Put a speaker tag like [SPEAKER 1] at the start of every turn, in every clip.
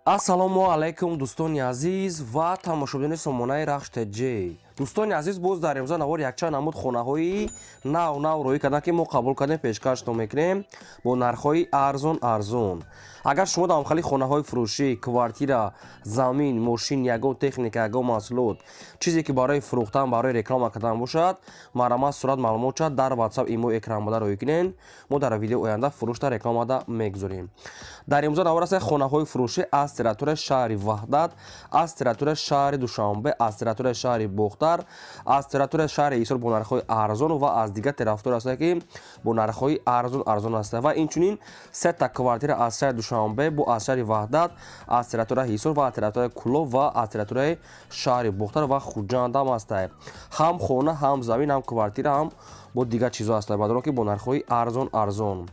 [SPEAKER 1] Ассалому алайкум, дӯстони азиз ва тамошобинони сомонаи Рахш ТЖ. Дӯстони азиз, боз дар имрӯза навор якчанд намуд хонаҳои нав нав роҳӣ карданд, ки мо қабул кардем, пешкаштон мекунем бо нархҳои арзон арзон. Агар шумо дар ҳамхели хонаҳои фурӯшӣ, квартира, замин, мошин, ягон техника, ягон маҳсулот, чизе ки барои фурӯхтан, барои реклама кардан бошад, марҳамат, сурат, маълумот шад дар WhatsApp, имо экран буда роҳӣ кунед. Мо дар видео оянда фурӯшта, рекламада мегузорем. Дар имрӯза навор аст хонаҳои фурӯшӣ аз территорияи шаҳри Ваҳдат, аз территорияи шаҳри Душанбе, аз территорияи шаҳри Бохтар, аз территорияи шаҳри Ҳисор бо нархҳои арзон ва аз дигар территория ҳастанд, ки бо нархҳои арзон арзон ҳастанд. Ва инчунин сета квартира аз шаҳри Душанбе, бо аз шаҳри Ваҳдат, аз территорияи Ҳисор ва аз территорияи Кӯлоб ва аз территорияи шаҳри Бохтар ва Хуҷанд ҳам ҳастанд. Ҳам хона, ҳам замин, ҳам квартира, ҳам бо дигар чизҳо ҳастанд, баъдоно ки бо нархҳои арзон арзон.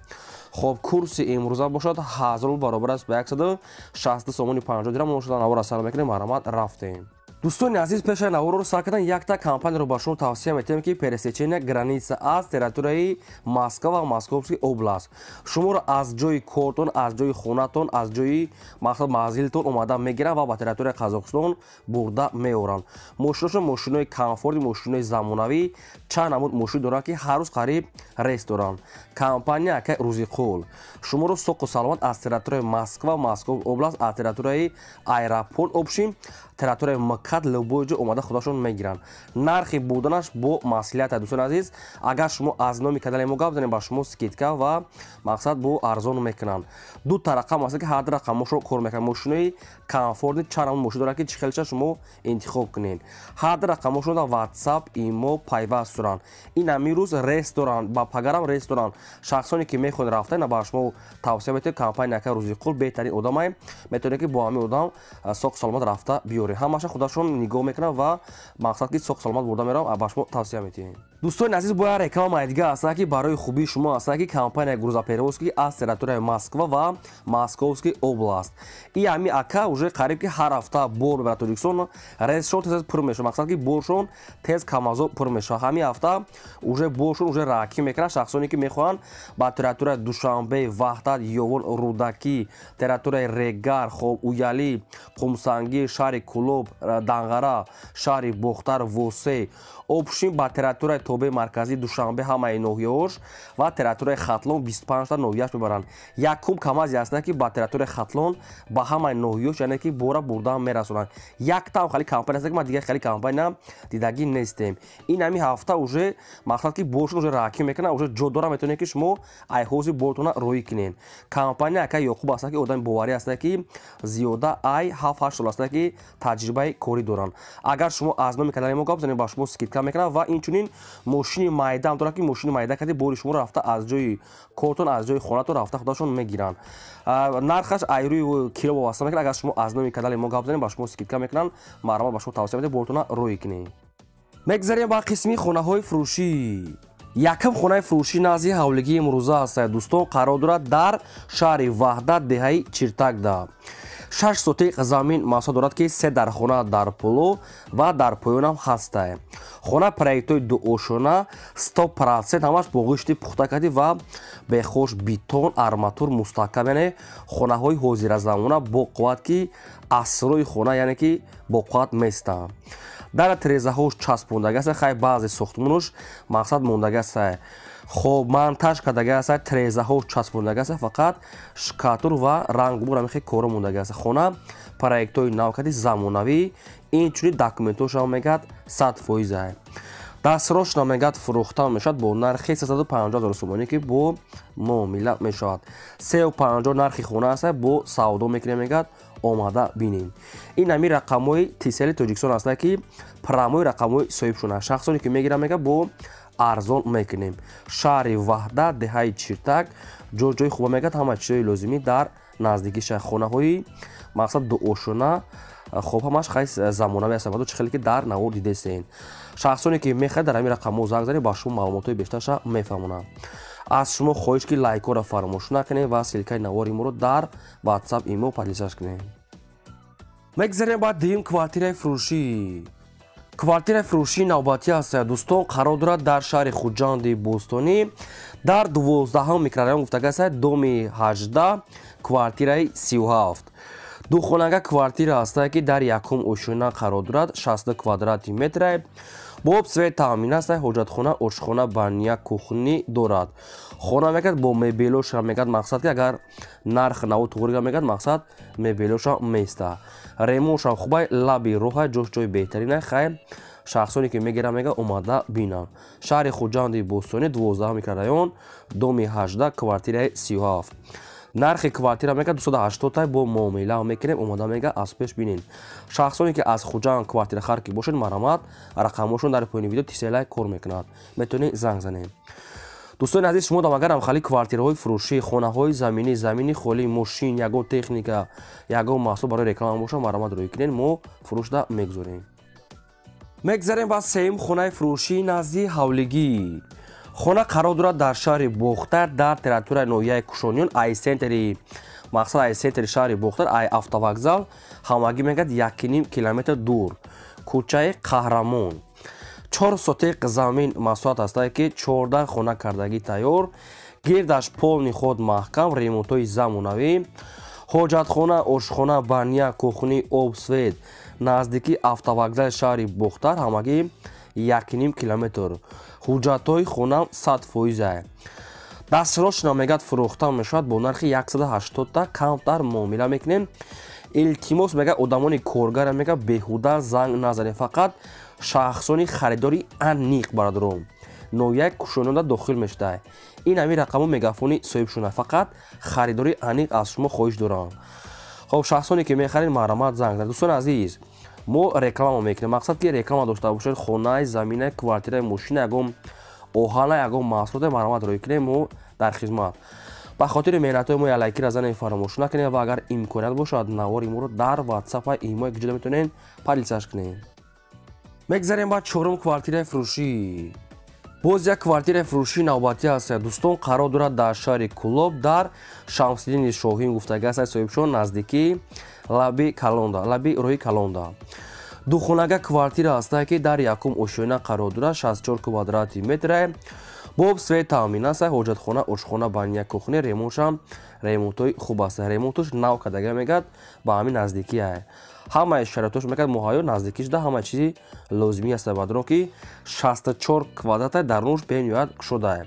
[SPEAKER 1] Хоб, курси имрӯза бошад 1000 рубл, баробар аст ба 160 сомони 50 дирам. Мо шуда навора сар мекунем, марҳамат, рафтем. Дӯстони азиз, пешаи наворро сар кардан якта компанияро ба шумо тавсия метиҳем, ки пересечения граница аз территорияи Москва ва Московский область шуморо аз ҷои кортон, аз ҷои хонатон, аз ҷои мақсад манзилтон омада мегиранд ва ба территорияи Қазоқистон бурда меоранд. Мошиношон мошинои комфорти, мошинои замонавӣ, чанд намуд мошин доранд, ки ҳар рӯз қариб рейс доранд. Компания акай Рӯзиқул шуморо соқу саломат аз территорияи Москва, Москов область, аз территорияи аэропорт, общем территорияи МКАД, любой ҷо омада худашон мегиранд. Нархи буданаш бо маслиҳат. Дӯстони азиз, агар шумо аз номи канали мо гап занед, ба шумо скидка ва мақсад бо арзон мекунанд. Ду та рақам аст, ки ҳар ду рақамошро кор мекунанд. Мошинои комфортни, чанд намуд мошин доранд, ки чӣ хелша шумо интихоб кунед. Ҳар ду рақамошро дар WhatsApp, имо пайваст доранд. Ин ҳамин рӯз рейс доранд, ба пагарам рейс доранд. Шахсоне ки мехоҳанд рафта, ина ба шумо тавсия метиҳем. Компания ака Рӯзиқул беҳтарин одамай, метавонед, ки бо ҳамин одам соқ саломат рафта биёред. Ҳамаша худашон нигоҳ мекунанд ва мақсад ки соқ саломат бурда меравам, ба шумо тавсия метиҳем. Дӯстони азиз, бояд рекламаи дига ҳастанд, ки барои хубии шумо ҳастанд, ки компания грузоперевозки аз территорияи Москва ва Московский область. И ҳами ака уже қариб ки ҳар ҳафта бор мебарад Тоҷикистон, рейсшон тез пур мешавад, мақсад ки боршон тез камазо пур мешавад. Ҳамин ҳафта уже боршон уже раакӣ мекунад. Шахсоне ки мехоҳанд ба территорияи Душанбе, Ваҳдат, Ёвон, Рӯдакӣ, территорияи Регар, хоб, Уялӣ, Қумсангир, шаҳри Кӯлоб, Данғара, шаҳри Бохтар, Восе, общем ба территорияи тобеи марказии Душанбе, ҳамаи ноҳияҳош ва территорияи Хатлон, 25та ноҳияш мебаранд. Якум камазе ҳастанд, ки ба территорияи Хатлон, ба ҳамаи ноҳияш, яъне ки бора бурда мерасонанд. Яктам хали компания аст, ки ман дигар хели компания дидагӣ нестем. Ин ҳамин ҳафта уже мақсад ки боршон уже раакӣ мекунад, уже ҷо дора, метавонед, ки шумо айҳози бортона роҳӣ кунед. Компания ака Ёқуб ҳастанд, ки одами боварӣ ҳастанд, ки зиёда ай 7-8 сол ҳастанд, ки таҷрибаи корӣ доранд. Агар шумо аз номи канали мо гап занед, ба шумо скидка мекунад. Ва инчунин мошини майда ҳам дорад, ки мошини майда кади бори шуморо рафта аз ҷои кортон, аз ҷои хонатон рафта худашон мегиранд. Нархаш айрӯи кило вобаста мекунад. Агар шумо аз номи канали мо гап занед, ба шумо скидка мекунанд. Марҳамат, ба шумо тавсия медиҳем, бортона роҳӣ кунед. Мегзарем ба қисми хонаҳои фурӯшӣ. Якум хонаи фурӯшӣ назди ҳавлигии имрӯза ҳастад, дӯстон, қарор дорад дар шаҳри Ваҳдат, деҳаи Чиртакда. 6 сотиқ замин масоҳат дорад, ки се дархона дар поло ва дар поёнам ҳастае. Хона проектҳои дуошона, 100% ҳамаш бо ғишти пухта кардӣ ва бехош, бетон, арматур мустаҳкам, яъне хонаҳои ҳозиразамона бо қувват, ки асрои хона, яъне ки бо қувват местанд. Дар тирезаҳош часпондагӣ аст, хай баъзе сохтмонош мақсад мондагӣ аст. Хоб, монтаж кардагӣ аст, тирезаҳош часпондагӣ аст, фақат штукатур ва рангбур ҳамин коро мондагӣ аст. Хона проектҳои навкади замонавӣ, инчунин документҳошам мегӯяд 100%. Дастрошна мегӯяд фурӯхта мешавад бо нархи 350 ҳазор сомонӣ, ки бо муомила мешавад. 350 нархи хона аст, бо савдо мекунем, мегӯяд, омада бинем. Ин ҳамин рақамҳои Тисели Тоҷикистон ҳастанд, ки прямой рақамҳои соҳибшона. Шахсоне ки мегиранд, мегӯяд, бо арзон мекунем. Шаҳри Ваҳдат, деҳаи Чиртак, ҷо ҷои хуба, мегӯяд, ҳама чизҳои лозимӣ дар наздикии шаҳр. Хонаҳои мақсад дуошона, хоб, ҳамаш хай замонавӣ аст, чӣ хеле ки дар навор дидестен. Шахсоне ки мехоҳед, дар ҳамин рақамҳо занг занед, ба шумо маълумотҳои бештарша мефаҳмонам. Аз шумо хоҳиш, ки лайкҳоро фаромӯш накунед ва ссылкаи навори моро дар WhatsApp, имо поделиться кунед. Мегзарем ба дуюм квартираи фурӯшӣ. Квартираи фурӯшии навбатӣ аст, дӯстон, қарор дорад дар шаҳри Хуҷанди бостонӣ, дар 12-ҳам микрорайон гуфтага аст, доми 18, квартираи 37. Духонага квартира ҳастае, ки дар якум ошёна қарор дорад, 60 квадрати метре. Бо об, свет таъмин аст, ҳоҷатхона, ошхона, баня, кухни дорад. Хона мегӯяд бо мебелоша, мегӯяд мақсад ки агар нарх наво туғрига, мегӯяд мақсад мебелоша места. Ремоншам хубай, лаби роҳай, ҷош ҷои беҳтарина. Хай, шахсоне ки мегиранд, мега омада бинанд. Шаҳри Хуҷанди бостонӣ, 12 микрорайон, доми 18, квартираи 37. Нархи квартира мега 280 тай, бо муомила мекунем, омада мега аз пеш бинед. Шахсоне ки аз Хуҷанд квартирахар ки бошед, марҳамат, рақамҳошон дар поёни видео тиселай кор мекунад, метавонед занг занед. Дӯстони азиз, шумо дам агарам хали квартираҳои фурӯшӣ, хонаҳои заминӣ, замини холӣ, мошин, ягон техника, ягон маҳсул барои реклама бошад, марҳамат рӯй кунед, мо фурӯшда мегузорем. Мегзарем ба сеюм хонаи фурӯшии назди ҳавлигӣ. Хона қарор дорад дар шаҳри Бохтар, дар территорияи ноҳияи Кушониён, ай центри, мақсад ай центри шаҳри Бохтар, ай автовокзал ҳамагӣ мегӯяд 1,5 километр дур, кӯчаи Қаҳрамон. 4 сотиқ замин масоҳат ҳастае, ки 14 хона кардагӣ тайёр, гирдаш полный ход маҳкам, ремонтҳои замонавӣ, ҳоҷатхона, ошхона, баня, кухни, об, свет. Наздикии автовокзали шаҳри Бохтар ҳамагӣ 1,5 километр. Ҳуҷҷатҳои хона 100%. Дастрош мегӯяд фурӯхта мешавад бо нархи 180 та, камтар муомила мекунем. Илтимос, мегӯяд, одамони коргара мегӯяд беҳуда занг назанед, фақат шахсони харидори аниқ. Бародарон, ноҳияи Кушониёнда дохил мешудад. Ин ҳамин рақаму мегафони соҳибшуна, фақат харидори аниқ аз шумо хоҳиш дорам. Хоб, шахсоне ки мехаред, марҳамат, занг занед. Дӯстони азиз, мо реклама мекунем, мақсад ки реклама дошта бошед, хонаи, замина, квартираи, мошина, ягон оҳана, ягон маҳсулоте, марҳамат рӯй кунем, мо дар хизмат. Ба хотири меҳнатҳои мо лайкира занед фаромӯш накунед ва агар имконият бошад, навори моро дар ватсапа, имои ҷуда метавонед поделиться кунед. Мегзарем ба чорум квартираи фурӯшӣ. Боз як квартираи фурӯшии навбатӣ ҳаст, дӯстон, қарор дорад дар шаҳри Кӯлоб, дар Шамсиддини Шоҳин гуфтагӣ аст соҳибшон, наздикии лаби калонда, лаби роҳи калонда. Духонага квартира ҳастае, ки дар якум ошёна қарор дорад, 64 квадрати метре, бо об, свет таъмин аст, ҳоҷатхона, ошхона, баня, кухня, ремонтшам ремонтҳои хуб аст, ремонтош нав кардага, мегӯяд ба ҳамин наздикия ҳамаи шароитош мегӯяд муҳайё, наздикӣ шуда, ҳамаи чизи лозимӣ аст. Бадрон ки 64 квадрата дарунаш бениҳоят кушодае.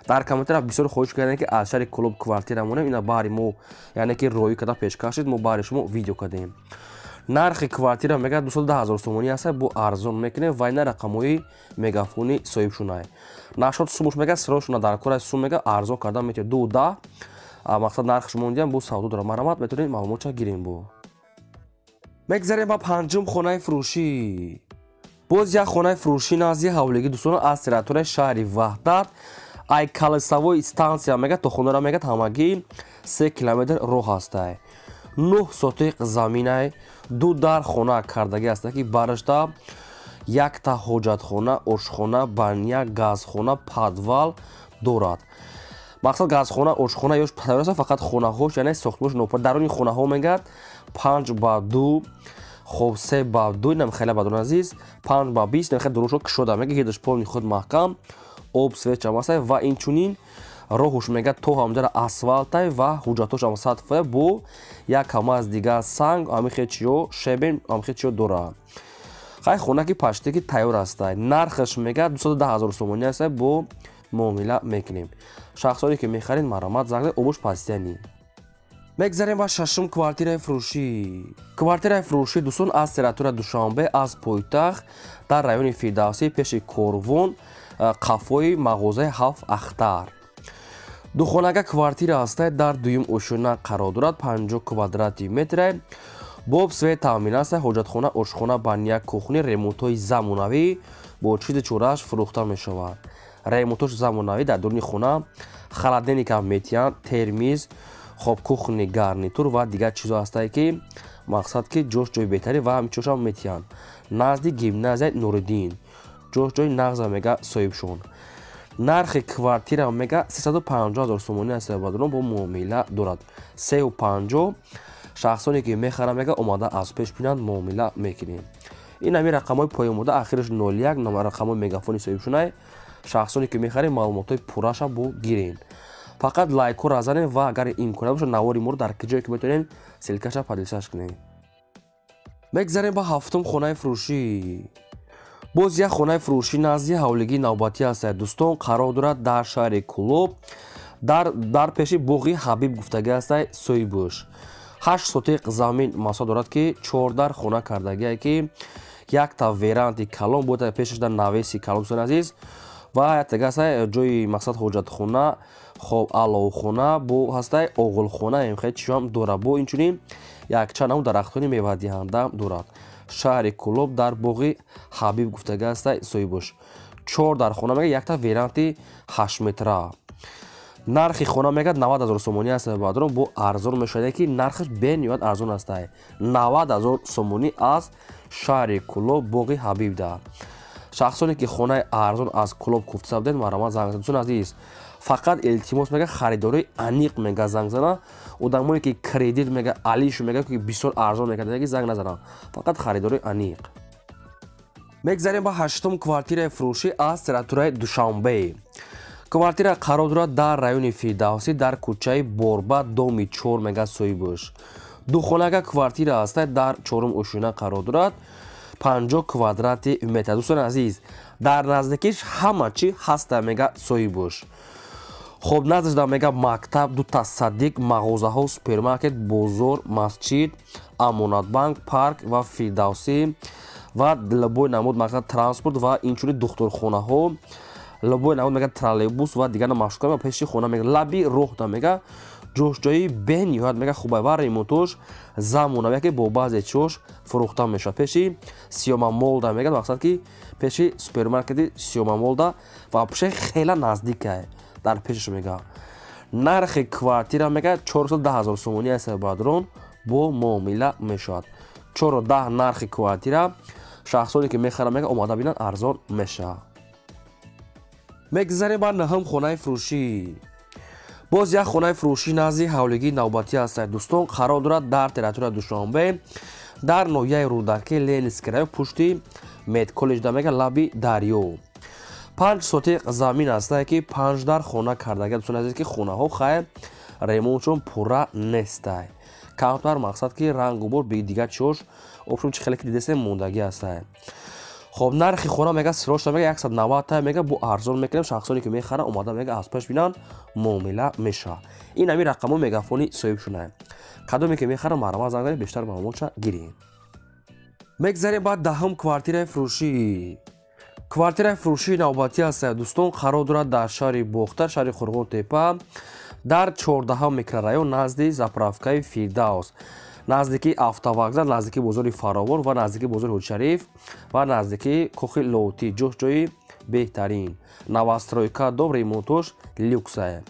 [SPEAKER 1] Дар комментария бисёр хоҳиш кардем, ки аз шаҳри Кӯлоб квартира монем, ина баҳри мо, яъне ки роӣ карда пешкаш шуд, мо баҳри шумо видео кардем. Нархи квартира мегӯяд 210 ҳазор сомонӣ аст, бо арзон мекунем ва ина рақамҳои мегафони соҳибшунай. Нашод сумуш мегӯяд сирошуна дар кора сум, мегӯяд арзон карда метавонед, 2,10 мақсад нархи шумо диҳам, бо савдо дорам, марҳамат, метавонед маълумотша гирем. Бо мегзарем ба панҷум хонаи фурӯшӣ. Боз як хонаи фурӯшӣ назди ҳавлигӣ, дӯстон, аз территорияи шаҳри Ваҳдат, ай колесовой станция мегӯяд то хонара мегӯяд ҳамагӣ 3 километр роҳ ҳастай. 9 сотиқ заминай, ду дар хона кардагӣ аста, ки барашта якта ҳоҷатхона, ошхона, баня, газхона, подвал дорад. Мақсад газхона, ошхона ёш тайёр аст, фақат хонаҳош, яъне сохтмош нопур. Даруни хонаҳо мегӯяд 5 ба 2, хоб, 3 ба 2, инам хеле, бадрон азиз, 5 ба 20, инам хеле дурушо кушода, мега гирдаш полный худ маҳкам, об, свет чам аст ва инчунин роҳуш мегӯяд то ҳамҷара асфалтай ва ҳуҷҷатош ҳам 100%, бо як ҳама аз дигар санг, ҳамихе чиё, щебень, ҳамихе чиё дорад. Хай, хона ки почти ки тайёр ҳастай. Нархаш мегӯяд 210 ҳазор сомонӣ аст, бо муомила мекунем. Шахсоне ки мехаред, марҳамат, занг. Обуш постоянный. Мегзарем ба шашум квартираи фурӯшӣ. Квартираи фурӯшӣ, дӯстон, аз территория Душанбе, аз пойтахт, дар райони Фирдавсӣ, пеши Корвон, қафои мағозаи Ҳафт Ахтар. Духонага квартира ҳастай, дар дуюм ошёна қарор дорад, 50 квадрати метре, бо об, свет таъмин аст, ҳоҷатхона, ошхона, баня, кухни, ремонтҳои замонавӣ, бо чизи чорааш фурӯхта мешавад. Ремонтош замонавӣ, дар дуруни хона холодильника метиҳанд, термиз, хоб, кухонный гарнитур ва дигар чизҳо ҳастае, ки мақсад ки ҷош ҷои беҳтарӣ ва ҳамчошам метиҳанд. Назди гимназияи Нуриддин, ҷош ҷои нағза, мега соҳибшон. Нархи квартира мега 350 ҳазор сомонӣ аст, бадрон, бо муомила дорад, 3,50. Шахсоне ки мехаранд, мега омада аз пеш бинанд, муомила мекунем. Ин ҳамин рақамҳои поён буда, ахираш 01, рақамҳои мегафони соҳибшунай. Шахсоне ки мехарем, маълумотҳои пурраша бо гирен. Фақат лайкҳоро занед ва агар имконият бошад, навори моро дар ҷое ки метавонед, ссылка ша поделиться ш кунед. Мегзарем ба ҳафтум хонаи фурӯшӣ. Боз як хонаи фурӯшӣ назди ҳавлигии навбатӣ ҳастад, дӯстон. Қарор дорад дар шаҳри Кӯлоб, дар пеши боғи Ҳабиб гуфтагӣ ҳастад соҳибуш. 8 сотиқ замин масоҳат дорад, ки чордар хона кардагие, ки якта веранди калон буд, пешаш дар навес и калон, дӯстони азиз, ва яктага ҳастай ҷои мақсад ҳоҷатхона, хоб, аловхона бо ҳастай, оғилхона, хеле чизҳоам дорад. Бо инчунин якчанд намуд дарахтони мевадиҳанда дорад. Шаҳри Кӯлоб, дар боғи Ҳабиб гуфтага ҳастай соҳибош. Чор дар хона мега, якта веранди 8 метра. Нархи хона мегӯяд 90 000 сомонӣ аст, бародарон, бо арзон мешавад, ки нархаш бениҳоят арзон астай, 90 000 сомонӣ аз шаҳри Кӯлоб, боғи Ҳабибда. Шахсоне ки хонаи арзон аз Кӯлоб куфта будед, марҳамат, занг занед. Дӯстони азиз, фақат илтимос, мега, харидорои аниқ мега занг зана. Одамое ки кредит мега, алишу мега, ки бисёр арзон мекард, занг назананд, фақат харидорои аниқ. Мегзарем ба ҳаштум квартираи фурӯшӣ аз территорияи Душанбе. Квартира қарор дорад дар райони Фирдавсӣ, дар кӯчаи Борба, доми 4 мега соҳибуш. Духонага квартира аста, дар чорум ошёна қарор дорад, 50 квадрати метр. Дӯстони азиз, дар наздикиш ҳама чӣ ҳаста мега соҳибуш. Хоб, наздишда мега мактаб, дута садик, мағозаҳо, супермаркет, бозор, масҷид, Амонатбанк, парк ва Фирдавсӣ ва любой намуд мақсад транспорт ва инчунин духтурхонаҳо, любой намуд мега троллейбус ва дигар маршрутка ва пеши хона мега, лаби роҳда мега ҷошҷои бениҳоят мега хубай ва ремонтош замонавия, ки бо баъзе чиҳош фурӯхта мешавад. Пеши Сиёма Молда мега, мақсад ки пеши супермаркети Сиёма Молда ва пеше хела наздикай, дар пешаш мега. Нархи квартира мега 410 000 сомонӣ аст, бародарон, бо муомила мешавад. 4 10 нархи квартира. Шахсоне ки мехаранд, мега, омода бинанд, арзон мешавад. Мегзарем ба наҳум хонаи фурӯшӣ. Боз як хонаи фурӯшӣ назди ҳавлигии навбатӣ ҳастад, дӯстон. Қарор дорад дар территорияи Душанбе, дар ноҳияи Рӯдакӣ, Ленинский район, пушти медколлеҷда мега, лаби дарё. 5 сотиқ замин ҳастае, ки панҷ дар хона кардага. Дӯстони азиз, ки хонаҳо хайр ремонтшон пурра нестай, камтар мақсад ки рангу бор, дигар чиҳош обшон чи хеле ки дидесем мондагӣ ҳастай. Хоб, нархи хона мега сирошта мега 190 та мега, бо арзон мекунем. Шахсоне ки мехаранд, омада мега аз пеш бинанд, муомила мешавад. Ин ҳамин рақамҳо мегафони соҳиб шунаем. Кадоме ки мехаранд, марҳамат, занг занед, бештар маълумотша гирем. Мегзарем ба даҳум квартираи фурӯшӣ. Квартираи фурӯшии навбатӣ аст, дӯстон. Қарор дорад дар шаҳри Бохтар, шаҳри Қурғонтепа, дар 14-ҳам микрорайон, назди заправка и Фирдавс, наздики автовокзал, наздики бозори Фаровон ва наздики бозори Ҳоҷишариф ва наздики кохи Лоҳутӣ. Ҷош ҷои беҳтарин, новостройка дом, ремонтош люксае.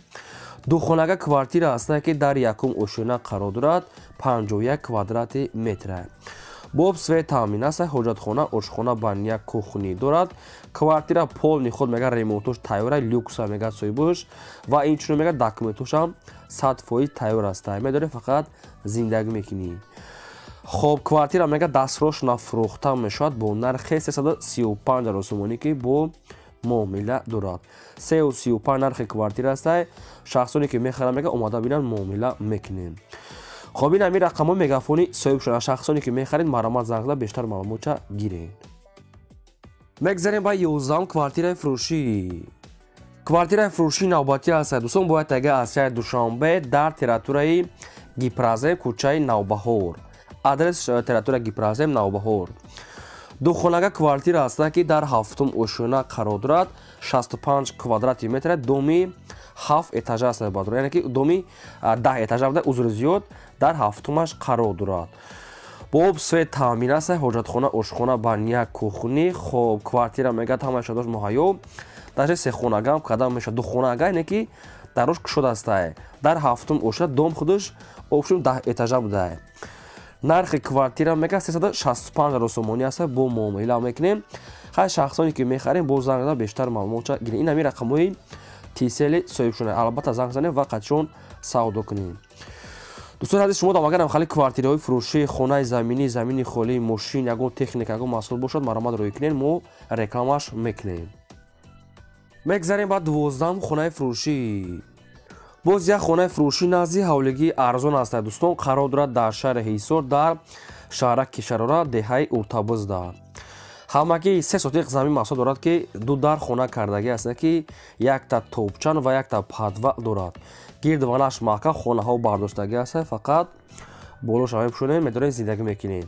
[SPEAKER 1] Духонага квартира ҳастае, ки дар якум ошёна қарор дорад, 51 квадрати метра. Бо об, свет таъмин аст, ҳоҷатхона, ошхона, баня, кухня дорад. Квартира полный ход мега ремонтош тайёра, люкса мега соҳибуш ва инчунин мега документошам 100% тайёр аст, медорӣ, фақат зиндагӣ мекунӣ. Хоб, квартира мега дастрошна фурӯхта мешавад бо нархи 335 000 сомонӣ, ки бо муомила дорад. 335 нархи квартира астай. Шахсоне ки мехаранд, мега омода бинанд, муомила мекунем. Хоб, ин ҳамин рақамҳои мегафони соҳиб шуда. Шахсоне ки мехаред, марҳамат, занг зада, бештар маълумотча гиред. Мегзарем ба 11-ум квартираи фурӯшӣ. Квартираи фурӯшии навбатӣ аст, дӯстон, бояд тага аз шаҳри Душанбе, дар территорияи Гипрозем, кӯчаи Навбаҳор. Адрес: территория Гипрозем, Навбаҳор. Духонага квартира аста, ки дар ҳафтум ошёна қарор дорад, 65 квадрати метра, доми ҳафт этажа аст, бадро, яъне ки доми 10 этажа буда, узри зиёд, дар ҳафтумаш қарор дорад. Бо об, свет таъмин аст, ҳоҷатхона, ошхона, баня, кухня. Хоб, квартира мегӯяд ҳамаи шароитош муҳайё, даже сехонагаам кадам мешавад. Духонага ине ки дарош кушод астае, дар ҳафтум ошёна, дом худаш обшум 10 этажа будае. Нархи квартира мега 365 000 сомонӣ аст, бо муомила мекунем. Хай, шахсоне ки мехарем, боз занг зада, бештар маълумотча гирем. Ин ҳамин рақамҳои тисели соҳибшуна, албатта занг занем ва қатшон савдо кунем. Дӯстони азиз, шумо агарам хали квартираҳои фурӯшӣ, хонаи заминӣ, замини холӣ, мошин, ягон техника, ягон маҳсул бошад, марҳамат, рӯй кунем, мо рекламаш мекунем. Мегзарем ба 12-ум хонаи фурӯшӣ. Боз як хонаи фурӯшӣ назди ҳавлигии арзон аст, дӯстон, қарор дорад дар шаҳри Ҳисор, дар шаҳраки Шарора, деҳаи Уртабузда. Ҳамагӣ 3 сотиқ замин маҳсул дорад, ки 2 дар хона кардагӣ аст, ки якта топчан ва якта падва дорад. Гирд ванаш маҳкам, хонаҳо бардоштагӣ аст, фақат болоша мепӯшонем, медорем, зиндагӣ мекунем.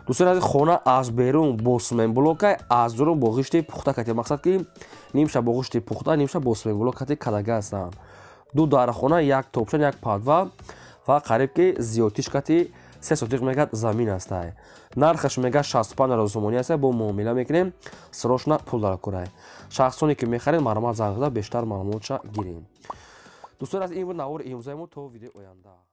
[SPEAKER 1] Дӯстони азиз, хона аз берун бо сменблокай, аз дурун бо ғишти пухта кати, мақсад ки нимша бо ғишти пухта, нимша бо сменблок кати кадага ҳастанд. 2 дар хона, як топчан, як падва ва қариб ки зиёдтиш кати 3 сотиқ мегад замин ҳастай. Нархаш мега 65 000 сомонӣ аст, бо муомила мекунем, срочно пул даркорай. Шахсоне ки мехаред, марҳамат, занг зада бештар маълумотша гирем. Дӯстони азиз, ин буд навори имрӯзаи мо. То видеои оянда.